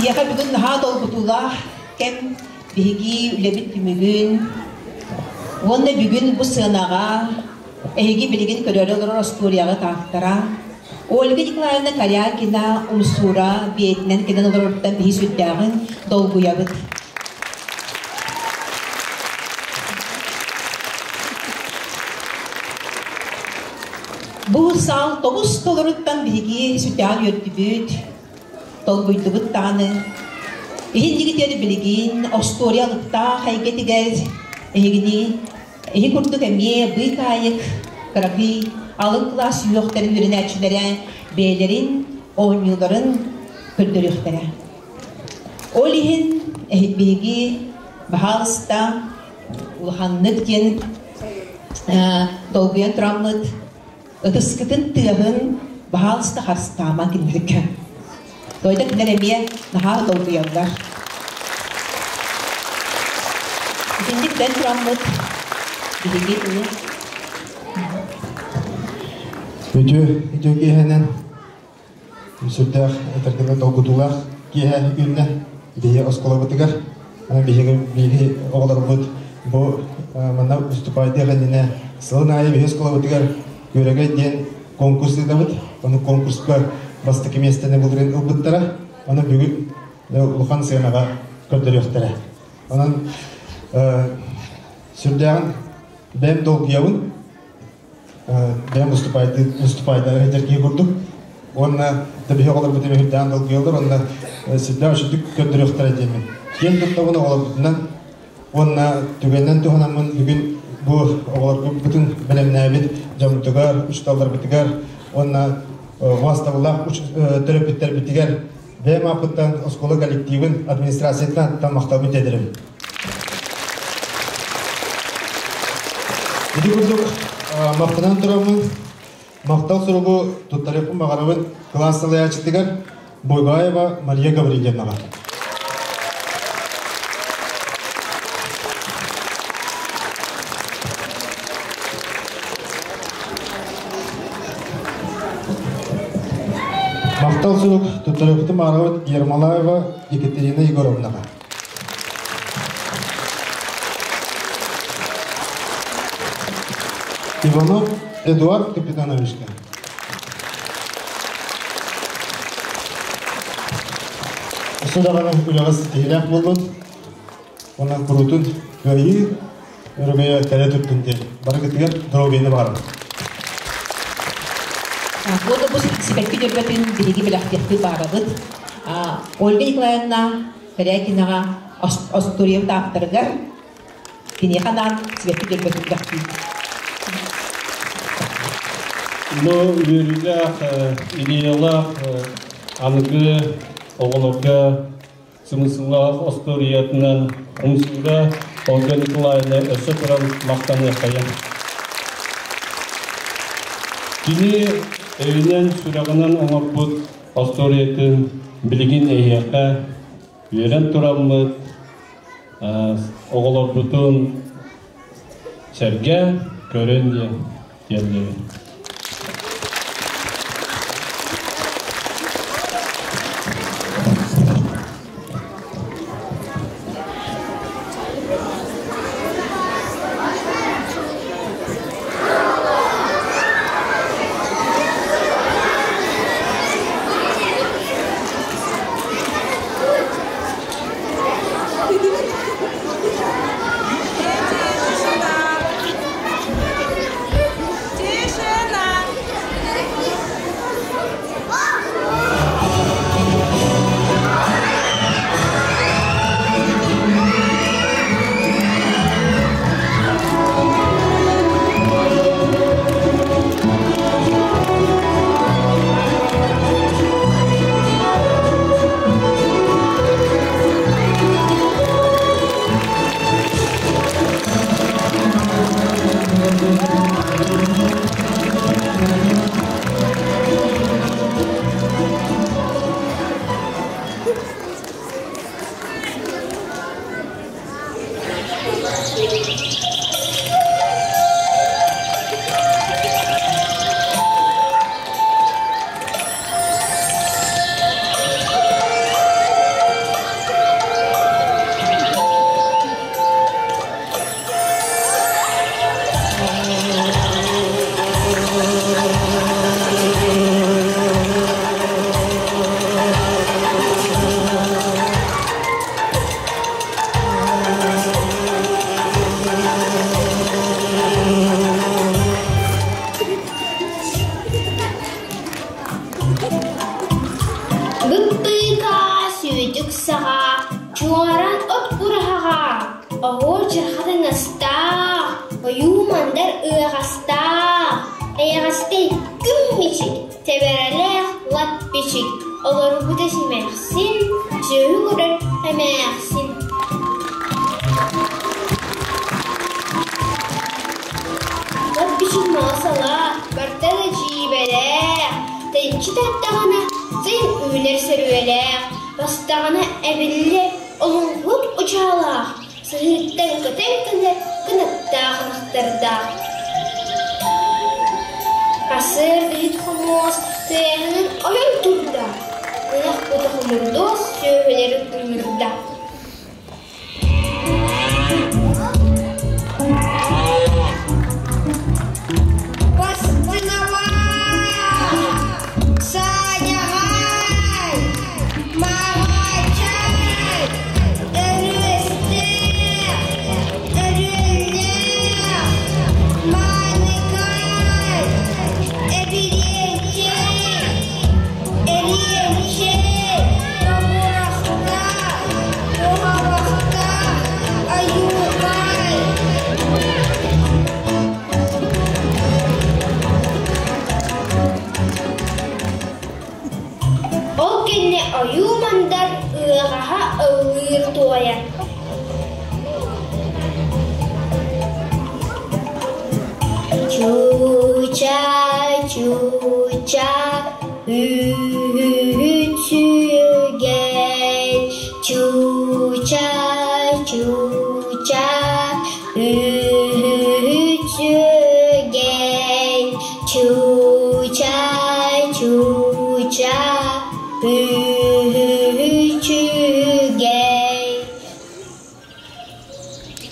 Биһиэхэ бүгүн наһаа долгутуулаах кэм биһиги үлэбит түмүгүн уонна бүгүн бу сыанаҕа эһиги билигин көрөөрү олорор остуоруйаҕыт автора Ольга Николаевна Корякина Умсуура биэтинэн кэлэн олороруттан биһи сүрдээҕин долгуйабыт. Бу саал тобус толоруттан биһиги сүрдээҕин үөрдүбүт, толкуйдубут даҕаны. Иһин дигитиэр билигин остуоруйа алыптаах эйгэтигэр эһигини эһи курдук эмиэ быыкаайык кыракый алын кылаас үөхтэрин үөрэнээччилэрэ бэйэлэрин оонньууларын көрдөрүөхтэрэ. Ол иһин биһиги баһаалыста улаханнык диэн долгуйан тураммыт ытыскытын тыаһын баһаалыста харыстаама кинилэргэ. Дойда кинилэр эмиэ наһаа долгуйаллар. Итинник дэн тураммыт биһиги Үтүө, үтүө киэһэнэн сүрдээх этэргэ долгутуулаах киэһэ үүннэ биһи оскуолабытыгар. Биһиги биһиги оҕолорбут бу манна выступайдыах иннинэ сылын аайы биһи оскуолабытыгар Күөрэгэй диэн конкурс ыытабыт. Ону конкурска бастакы миэстэни былырыын ылбыттара. Ону бүгүн улахан сыанаҕа көрдөрүөхтэрэ. Онон сүрдээҕин бэйэм долгуйабын. Бэйэм выступайдары этэр киһи курдук. Уонна да биһи оҕолорбут үрдээн долгуйаллар, уонна сүрдээх үчүгдүк көрдөрүөхтэрэ диэммин. Киэн туттабын оҕолорбутунан уонна түгэнинэн туһанаммын бүгүн бу оҕолорбутун бэлэмнээбит дьоммутугар, учууталларбытыгар уонна убаастабыллаах төрөппүттэрбитигэр бэйэм ааппыттан оскуола коллективын администрациятынан махталбын тиэрдэрим. Ити курдук махтанан тураммын махтал суругу туттарыахпын баҕарабын кылаас салайааччытыгар Бойбаева Мария Гаврильевнаҕа. Махтал сурук туттарыахпытын баҕарабыт Ермолаева Екатерина Егоровнаҕа. Иванов Эдуард Капитановичка. Өссө даҕаны үлэҕэ ситиһиилээх буоллун. Онон куруутун кыайыы өрөгөйө кэлэ турдун диэн барыгытыгар доруобуйаны баҕарабын. Вот бу сибэкки дьөрбөтүн биһиги бэлэхтиэхпит баарабыт. Ольга Николаевна Корякинаҕа остуоруйабыт ааптарыгар киниэхэ анаан сибэкки дьөрбөтүн бэлэхтиибит. Ну, үөрүүлээх, идеялаах аныгы оҕолорго сымысыллаах остуоруйатынан Умсуура Ольга Николаевна өссө туран махтаныаххайын. Кини өйүнэн, сүрэҕинэн оҥорбут остуоруйатын билигин эһиэхэ үөрэн тураммыт оҕолорбутун сэргэ көрөн диэн тиэрдэбин. Тише! Быппыыкаа сүүтүк саҕа, чуоран от ураһаҕа, оһуор чырхатыҥастаах, ойуу мандар ыаҕастаах, эйэҕэстэй күн мичик, Тэбэрэлээх лап бичик, олорбута симэхсин, сүөһү көрөр эмээхсин. Лап бичик мала-сала, барыта да дьиибэлээх, тэйиччи таттаҕына син үүнэр сөрүөлээх, бастаҕына эбиллэр олуҥхут учаалаах, Сыһыыттан көтөн кэлэр кынаттаах ынахтардаах. Асыыр иһит-хомуос тыаһынан ойон турда, ынах кута хомурдуос сүөһүлэрин ыҥырда. Бастыҥаҕа! Саадьаҕай! Маҕачай! Өрүөстээх! Өрүөллээх! Мааныкай! Эбириэнчэй! Эриэнчэй! Тобурахтаах! Туһалахтаах! Айуубай! Ол кэннэ ойуу мандар ыаҕаһа ыллыыр туойар. Чууча, чууча, үчүгэй, чууча, чууча, Үчүгэй, чуучай, чууча, үчүгэй.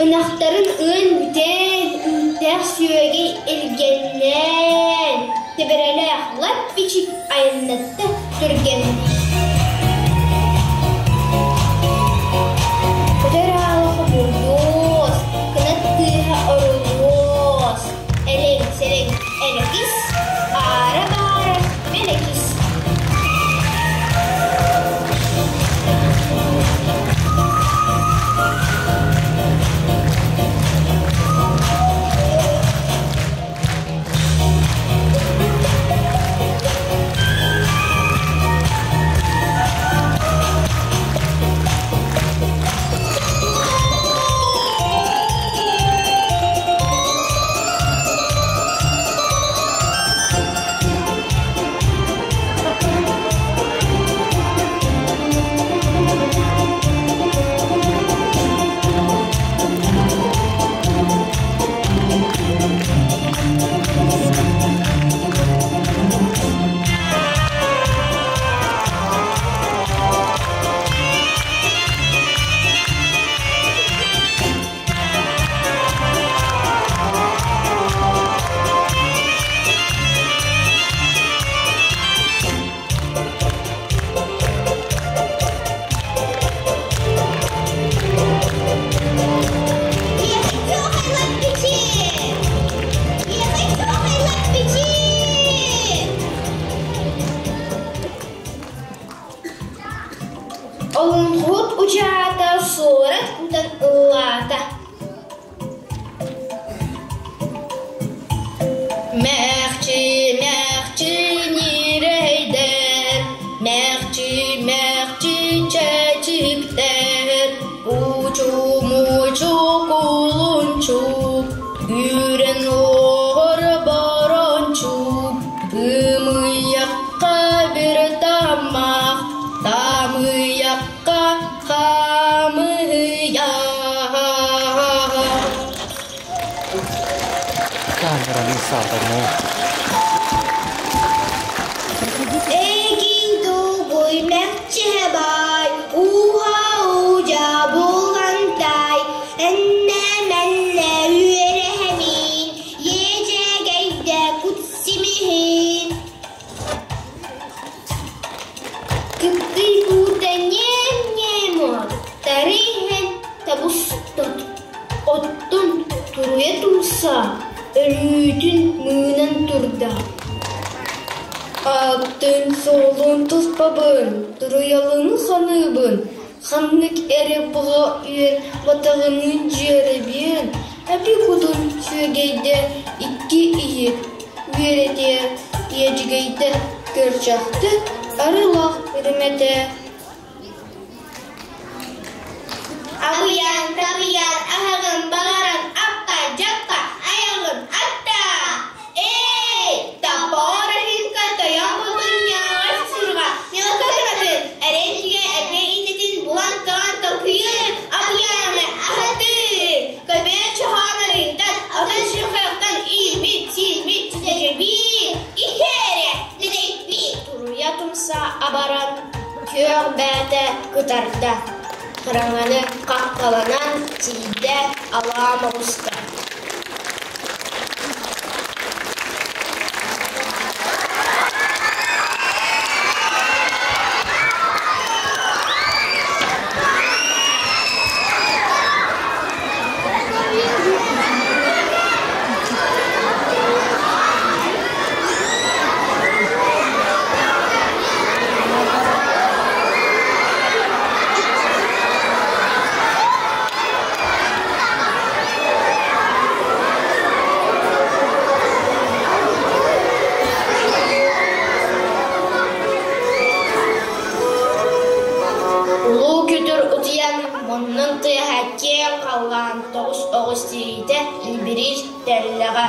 Ынахтарын ыан бүтэн, үүттээх сүөгэй илгэннээн, тэбэрэлээх лап-бичик айаннатта түргэн. Көтөр аала хомурдуос, кынат тыаһа орулуос, элэҥ-сэлэҥ элэкис, аара-баара мэлэкис. Олоҥхоһут учаата суорат кутан ыллаата. Мэхчи, мэхчи ньирэйдэр, мэхчи, мэхчи чэчиктэр, Учу-мучу кулунчук, Үүрэн оҕор борончук, Ымыйахха бір тамах, Тамыйахха хамыйах. Камераны саатармоо. Эгий дугуй мэхчиһэ баай, ууһа уудьа булгантай, эннэ-мэннэ үөрэһэмин, иэдьэгэйдэ кут симиһин. Кыптый буута ньээм-ньээм Тары иһэн табыстат, оттон туруйа тумса өлүүтүн мыынан турда. Аатын-суолун туспабын, туруйалын ханыыбын, ханнык эрэ бөҕө үөн батаҕыныы дьүөрэбиэн, эби кутун сүөгэйдэ икки иһит үөрэтиэ иэдьэгэйдэ көрчөхтө арыылаах үрүмэтэ Абыйаан, табыйаан, аһаҕын баҕаран аппа, дьаппа, айаҕын атта! Эй, топпоор аһыыкка тойон булгунньааҕар сурҕа, ньылка кыратын, эрэнчигэ эргэ иннитин булан-талан толкуйун, абыйааны аһатыы! Көбүөн чохоон арыыттан, атын сүрхөхтөн иирбит, сиирбит, сүтэжэбиин, иһээрэ, дэдэйбиин! Туруйа тумса абаран, күөх бээтэ кытарда, хараҥаны хаххаланан тиийдэ алаа моҕуста. Улуу күтүр утуйан муннун тыаһа киэҥ халлаан тоҕус оҕус тириитэ илбириир тэллэҕэ.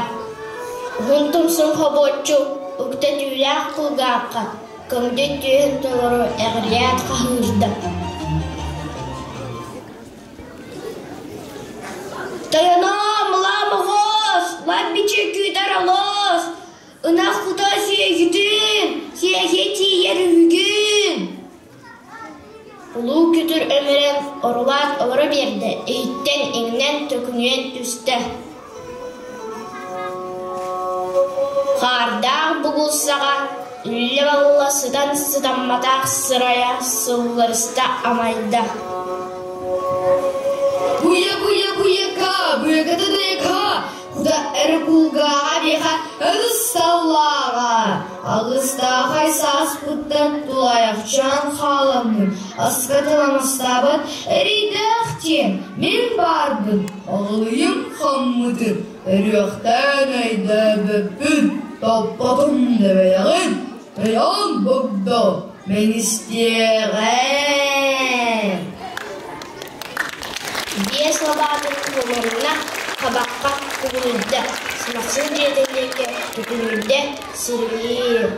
Уһун тумсун хобуоччу укта түүлээх кулгаахха көҥдөй түөһүн толору эҕирийээт хаһыырда. Тойоноом, лаам оҕус, лаппичи күүтэр олус, ынах кута сүөһүтүн, сиэхи тиийэр үһүгүн. Улуу күтүр өмүрэн орулаан олоро биэрдэ, иһиттэн иҥнэн төкүнүйэн түстэ. Хаардаах бугулсаҕа үллэ-балла сытан сытамматах сырайа сылларыста амайда. Буя-буя-буяка, буяката-даяка, Куда эрэ кулгааҕа биэхэ ырысталлааҕа, алыстаахай сааспыттан тулаайахчаан хааламмын, аска таламастаабат эрэйдээх диэн мин баарбын, оҕолуйум хоммутун, өрүөхтээн өйдөөбөппүн, топпотум дэбэйэҕин, өйөөн богдо мэҥистиэҕэ. Биэс лабаатын кулунна, хабахха кубулуйда, сымахсыҥ дьиэтин диэки төкүнүйдэ, сирилиир.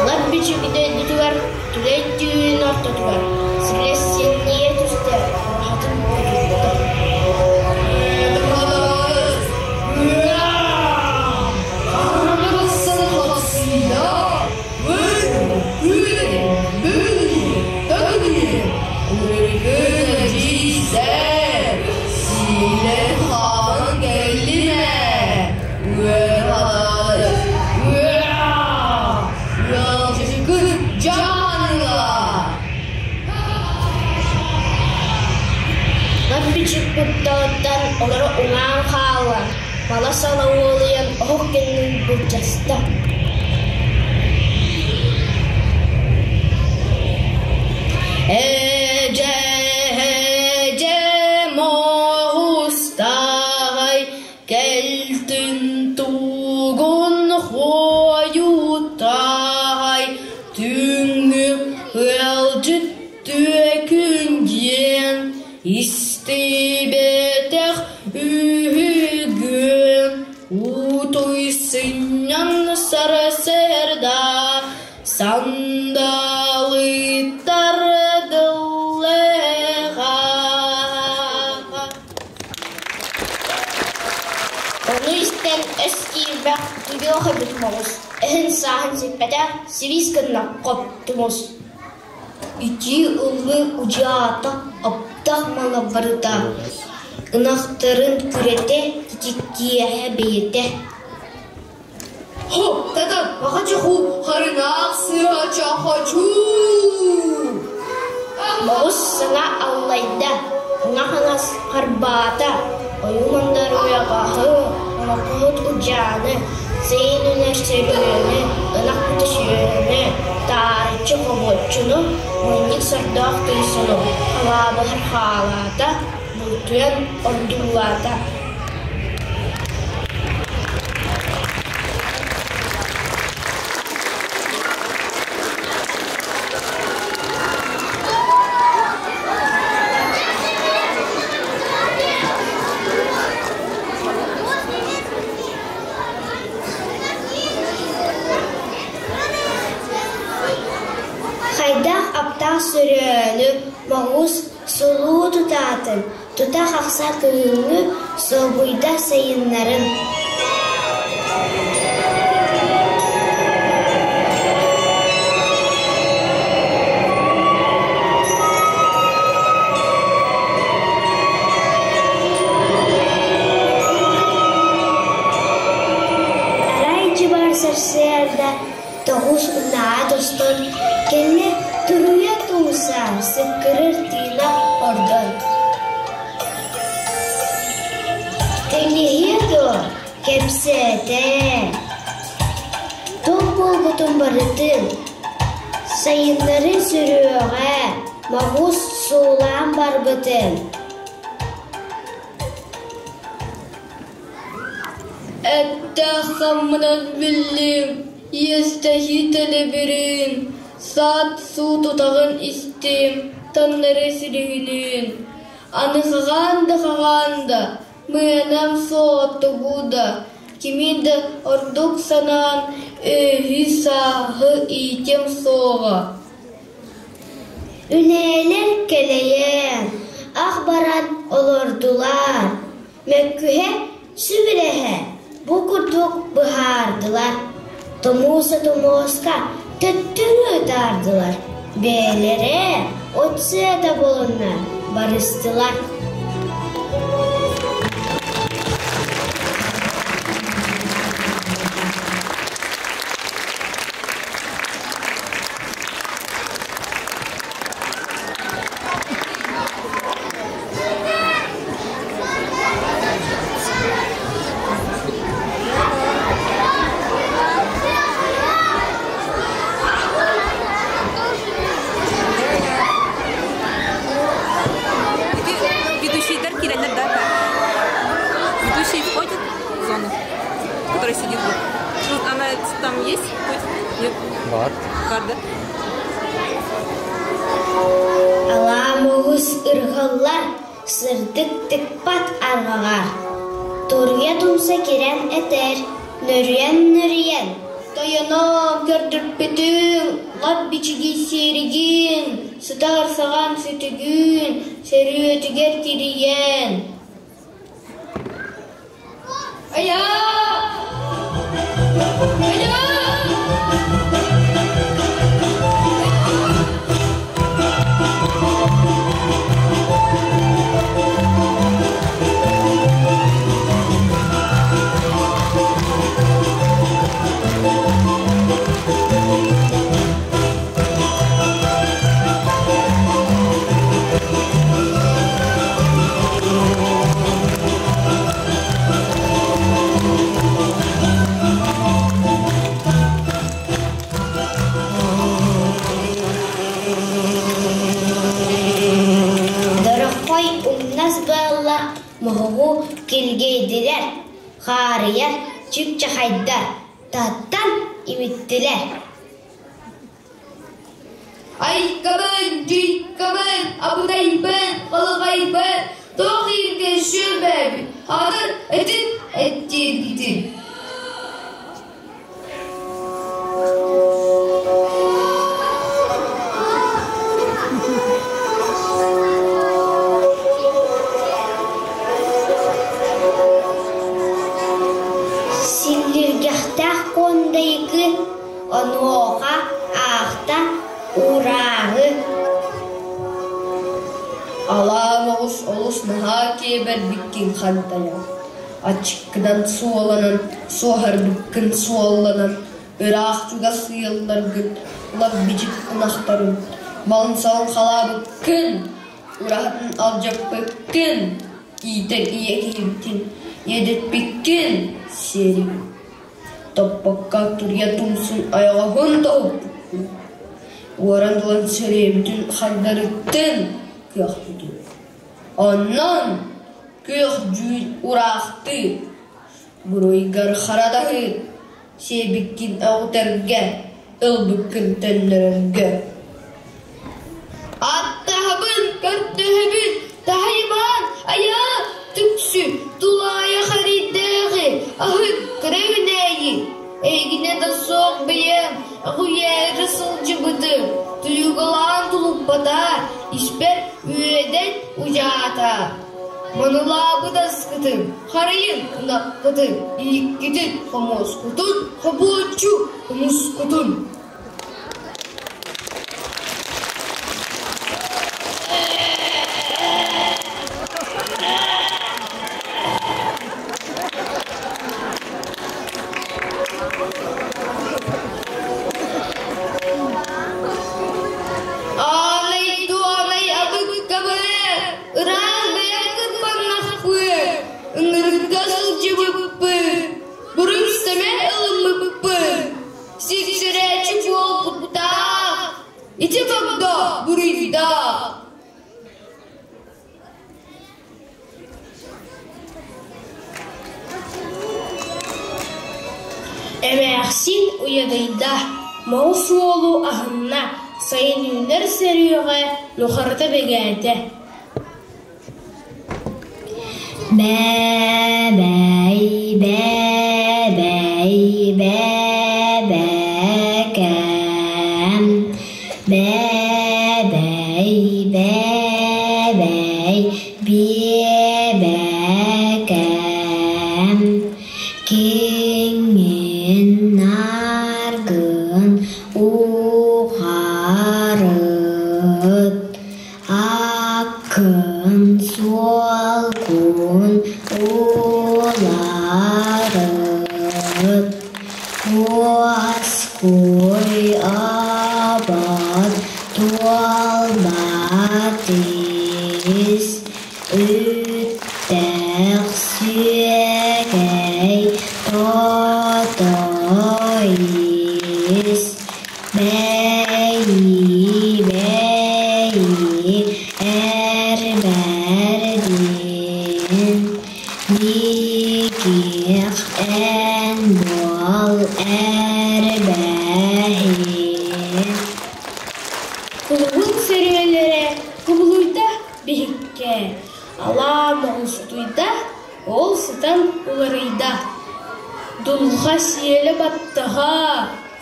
Лап бичик дөйдүтүгэр, түлэй түүн ортотугар, силис синньиэ түстэ, ураһатын көтүттэ. Лап бичик кутталыттан олоро уҥаан хаалла, мала-сала уолуйан оһох кэннин былдьаста. Эдьэ моҕустаҕай кэлтин тугун хуойутаҕай түҥҥү ыалдьыт түөкүн диэн истибэтэх үһүгүн утуй сынньан сарсыарда сандалыттар дыллыга Ону истэн өс киирбэх утуйуох эбит моҕус, өһүн-сааһын сиппэтэх сибиис гынна хоптумус. Итии ыллыы удьаата аптах мала барыта. Ынахтарын күрэтэ титиктиэһэ бэйэтэ Хо, татан, махачаху, харынаах сыа чахачуу! Моҕус саҥа аллайда, уҥа-хаҥас харбаата, ойуу мандар уйаҕаһы, оҥоһуут удьааны, сайын үнэр сөрүөнү, ынах кута сүөһүнү, таарыччы хобуоччуну, мунньук сордоох тыйсыну халаабыһар хаалаата, бултуйан ордуулаата. Хайдах аптаах сөрөөнү моҕус сулуу тутаатын, тута хахсар кыһыҥҥы солбуйда сайыннарын. Арай дьыбар сарсыарда тоҕус унаа тостон, кэннэ туруйа тумса сыккырыр тыына ордон. Тэҥнэһиэ дуо, кэпсээтэ. Туох буолбутун барытын сайыннары сүрүөҕэ моҕус суулаан барбытын. Эттээх-хаммынан биллим, иэстэһии төлөбүрүн, саат-суут утаҕын истим, таҥнары силиһилиин. Аны хаҕаан да хаҕаан да, мыанам суоҕа да, кими да ордук санаан өйү-сааһы иитиэм суоҕа. Үлээлэр кэлэйэн, ах баран олордулар, мөккүһэ, сүбэлэһэ бу курдук быһаардылар, тумууса-тумууска төттөрү ытаардылар, бэйэлэрэ от сыата буоланнар барыстылар. Ведущийдар киирэннэр да Ведущий входит в зону, который сидит вот. Тут она там есть? Нет? Бар. Бар, да? Алаа-муус ырҕаллар, сырдык тыкпат арҕаҕар. Туруйа тумса кирэн этэр, нөрүйэн-нөрүйэн Тойоном, көрдөрбүтүҥ, лап бичигий сиэригин, сытар саҕан сүтүгүн, сөрүөтүгэр кирийэн. Айаа! Айаа! Дороххой умнас буолла моһоҕу килгэйдилэр, хаарыйар чыпчахайдар, таттан имиттилэр. Айкабын, дьуйкабын, абытайбын, балаҕайбын, туох ииргэ сүөбэбин, аатыр этин эттиэргитин. Силлиргэхтээх Куондайыкы онуоха аахта уурааҕы Алаа моҕус олус наһаа киэҥ. Сиэбэрбиккин хантайан, ачыккынан суоланан, суоһарбыккын суолланан, ыраах-чугас ыалларгын, лап-бичик ынахтарын, малын-салын халаабыккын, ураһатын алдьаппыккын, иитэр ийэ киһибитин иэдэппиккин сиэрибин. Топпокко туруйа тумсун ойоҕоһун тоһуппуккун, уоран ылан сөрүөбүтүн хардарыттын кыахпытын. Онон күөх дьүүл ураахтыы, буруйгар харадаһыы, сиэбиккин өҕүтэргэ, ылбыккын төннөрөргө. Аттаһабын, көрдөһөбүн, таһыйымаан, айаа, түксү, тулаайах эрэйдээҕи, аһыт, кыра үүнээйи, эйигинэ да суох бэйэм, аҕыйаары сылдьыбытым, туйугалаан тулуппата, испэр үөдэн удьаата. Манылаабыт аскытын, харайын ынаххытын, ииккитин, хомуоскутун, хобуоччу хомускутун. Аанай дуонай абыккабы, ыраах бэйэм кырбаннахпы, ыҥырыкка сылдьыбыппы, буруй сэмэ ылыммыппы, сирсирээччи буолбуттаах, ити богдо буруйдаах. Эмээхсин уйадыйда, мал суолу аһынна, сайын үүнэр сөрүөҕэ нухарыта бэгээтэ. Бэбэй, бэбэй, бэбэкэм, бэбэй, бэбэй, биэбэкэм, киҥин наргын уҕарыт Аккын суолгун уларыт, уоскуй обот туолбат ис, үттээх сүөгэй тото ис. Бэйи, бэйи, эр бэрдин, Диких эн буол эр бэһин. Кулуһун сөрүөлэрэ кубулуйда биһиккэ, алаа моҕустуйда, ол сытан уларыйда. Дулҕа сиэлэ баттаҕа,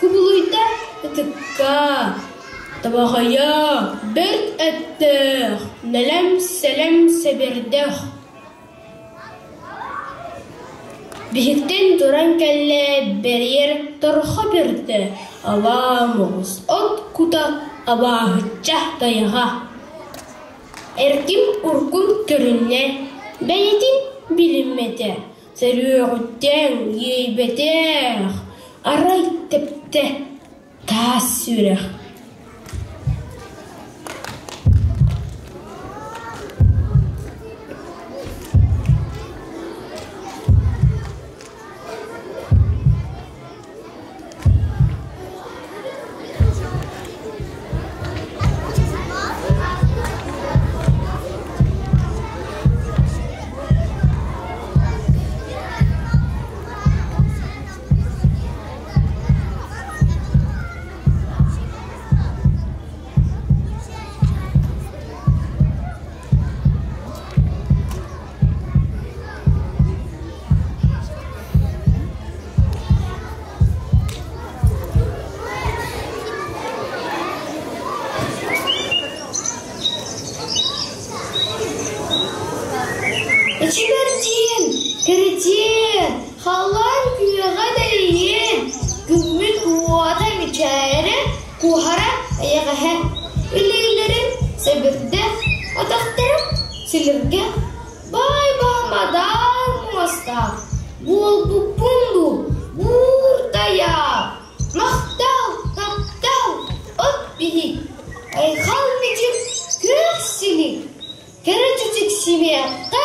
Кубулуйда ытыкка, табаҕайа бэрт эттээх, нэлэм-сэлэм сэбирдэх. Биһиктэн туран кэллэ бэрийэр торхо бэрдэ, алаа моҕус от кута абааһычча тайаҕа. Эркин уркун көрүннэ, бэйэтин билиммэтэ, Сөрүөҕүттэн иэйбэтэх, арай тэптэ таас сүрэх. Эчибэрдиэн, кэрэтиэн, халлаан күөҕэ дэлийиэн, күммүт уота мичээрэ, куоһара эйэҕэһэ, илиилэрин сэбирдэх, атахтара силиргэ, баай. астаах, буолбуппун дуу, бууртайаах, махтал, таптал, от биһик, айхал мичик, күөх силик, кэрэ чүчүк симиэххэ,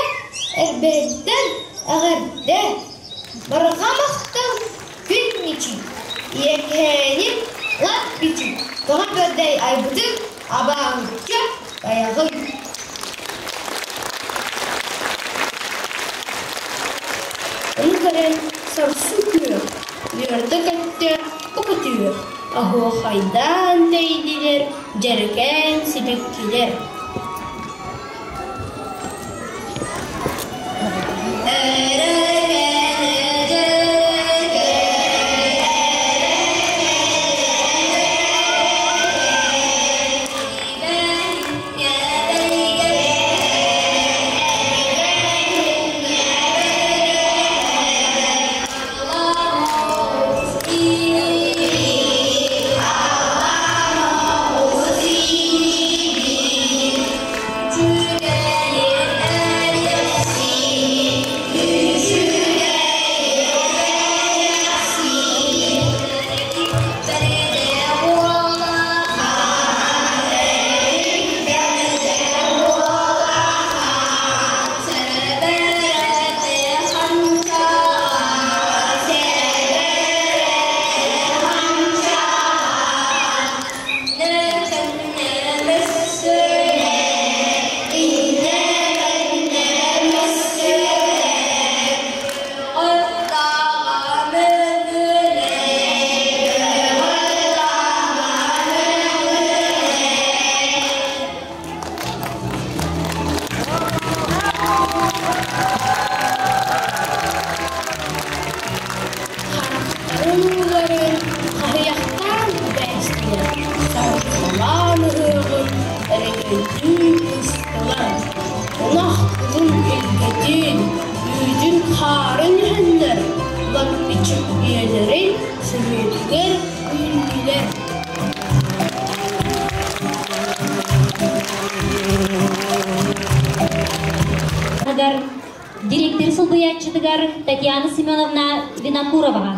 эрбэһиттэн эҕэрдэ, барҕа махтал, күн мичик, ийэкээним лап бичик, тоҕо бэрдэй айбытын абааһычча тайаҕын. Ону көрөн сарсын күөх, үөрдэ-көттө көкөтүөх, оһуохайдаан тэйдилэр дьэрэкээн сибэккилэр. Улууларын хаһыйахтаан бээстилэр, саргылаан ыһыаҕын өрөгөйдүү быстылар, ынах кулун илгэтин, үүтүн хаарын иһэннэр, лаппичик ийэлэрин сөмүөтүгэр үүннүлэр. Директор солбуйааччытыгар Татьяна Семеновна Винокуроваҕа.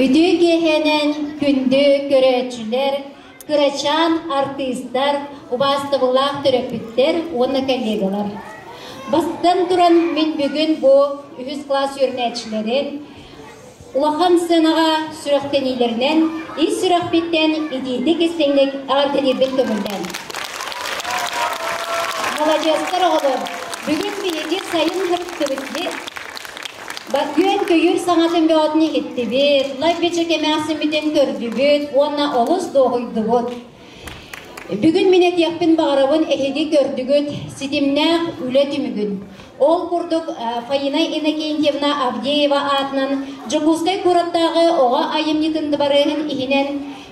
Үтүө киэһэнэн күндү көрөөччүлэр, кырачаан артыыстар, убаастабыллаах төрөппүттэр уонна коллегалар. Бастатан туран мин бүгүн бу үһүс класс үөрэнээччилэрин улахан сценаҕа сүрэхтэниилэринэн ис сүрэхпиттэн итиитик истиҥник эҕэрдэлиирбин көҥүллээн. Маладьыастар оҕолор, бүгүн биһиги сайын һырыттыбыт дии. Күөн-көйүүр саҥатын бөҕөтүн иһиттибит, лайбичик эмээхсиммитин көрдүбүт уонна олус дуоһуйдубут. Бүгүн мин этиэхпин баҕарабын эһиги көрдүгүт ситимнээх үлэ түмүгүн. Ол курдук Фаина Иннокентьевна Авдеева аатынан Дьокуускай куораттааҕы оҕо айымньытын дыбарыаһын иһинэн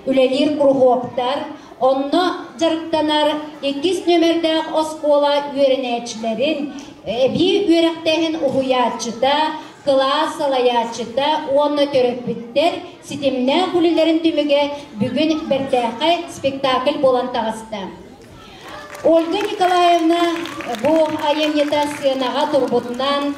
үлэлиир куруһуоктар, онно дьарыктанар иккис нүөмэрдээх оскуола үөрэнээччилэрин эбии үөрэхтээһин уһуйааччыта, кылаас салайааччыта уонна төрөппүттэр ситимнээх үлэлэрин түмүгэ бүгүн бэртээхэй спектакль буолан таҕыста. Ольга Николаевна бу айымньыта сыанаҕа турбутунан,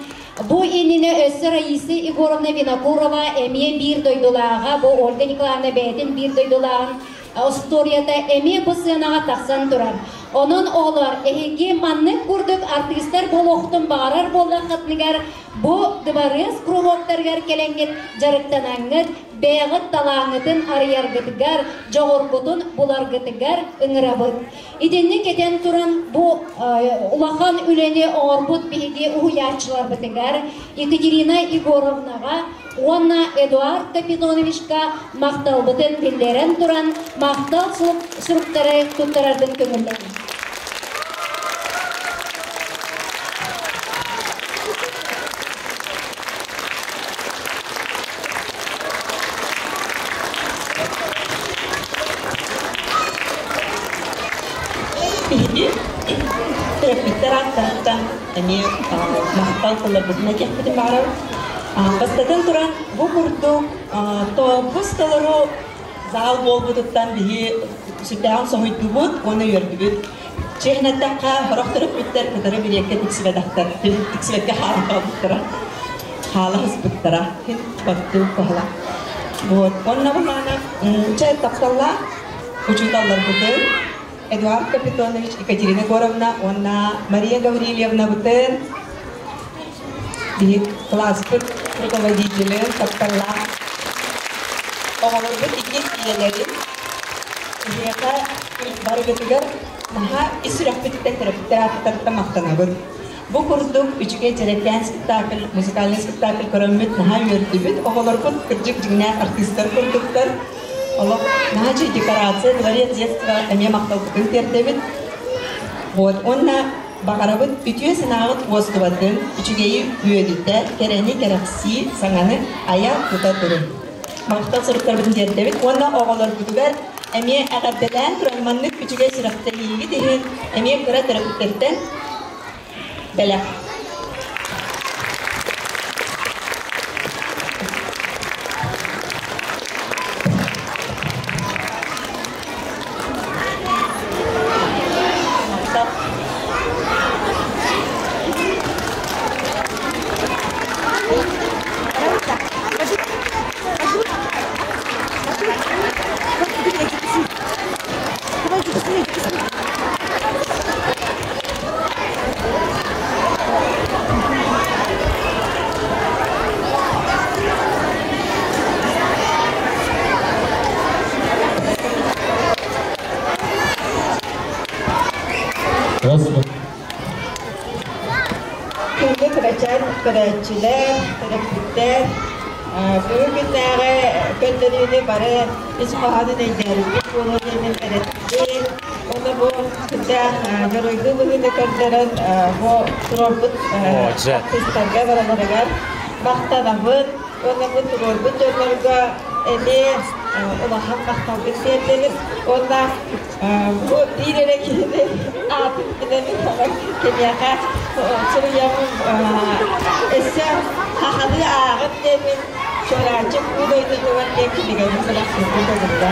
бу иннинэ өссө Раиса Егоровна Винокурова эмиэ биир дойдулааҕа, бу Ольга Николаевна бэйэтин биир дойдулааҕын остуоруйата эмиэ бу сыанаҕа тахсан турар. Онон оҕолор, эһиги маннык курдук артыыстар буолуохтун баҕарар буоллаххытыныгар, бу дыбарыас круһуоктарыгар кэлэҥҥит дьарыктанаҥҥыт, бэйэҕит талааҥҥытын арыйаргытыгар, дьоҕургутун буларгытыгар ыҥырабыт. Итинник этэн туран, бу улахан үлэни оҥорбут биһиги уһуйааччыларбытыгар Екатерина Егоровнаҕа уонна Эдуард Капитоновичка махталбытын биллэрэн туран, махтал суруктары туттарарбын көҥүллэниҥ. Биһиги төрөппүттэр ааттарыттан эмиэ махтал тылларбытын этиэхпитин баҕарабыт. Бастатан туран, бу курдук тобус толору зал буолбутуттан биһи сүрдээҕин соһуйдубут уонна үөрдүбүт. Чиэһин эттэххэ, сорох төрөппүттэр кытары билиэккэ тиксибэтэхтэр, тиксибэккэ хаалан хаалбыттара, хаала сыспыттара. Хин баттыы куһала. Вот. Онно былаана, чэ, тапталлаах учууталларбытын Эдуард Капитонович, Екатерина Егоровна уонна Мария Гаврильевнабытын биһик класспыт руководителин тапталлаах оҕолорбут иккис ийэлэрин эһиэхэ барыгытыгар наһаа ис сүрэхпититтэн төрөппүттэр ааттарыттан махтанабыт. Бу курдук үчүгэй дьэрэкээн спектакль, музыкальный спектакль көрөммүт наһаа үөрдүбүт. Оҕолорбут кырдьык дьиҥнээх артыыстар курдуктар. Олох наһаа үчүгэй декорация, дворец детства эмиэ махталбытын тиэрдэбит. Вот, уонна баҕарабыт үтүө санааҕыт уостубатын, үчүгэйи үөдүтэ, кэрэни кэрэхсии, саҥаны айа тута турун. Махтал суруктарбытын тиэрдэбит уонна оҕолорбутугар эмиэ эҕэрдэлээн туран маннык үчүгэй сүрэхтэниигит иһин эмиэ кыра төрөппүттэртэн бэлэх. Күндү кырачаан көрөөччүлэр, төрөппүттэр, бүгүн күннээҕи көрдөрүүнү бары ис хоһоонун өйдөөрүбүт буолуо диэмин эрэттим. Уонна бу сүрдээх дьоруойдуу быһыыны көрдөрөн бу туруорбут артыыстарга барыларыгар махтанабын. Уонна бу туруорбут дьоннорго эмиэ улахан махталбын тиэрдэбин. Уонна бу биир эрэ киһини аатын билэбин, киниэхэ суруйабын өссө хаханы ааҕын диэмин Чуораанчык уу дойдутугар диэн кинигэни бэлэхтиирбит олордо.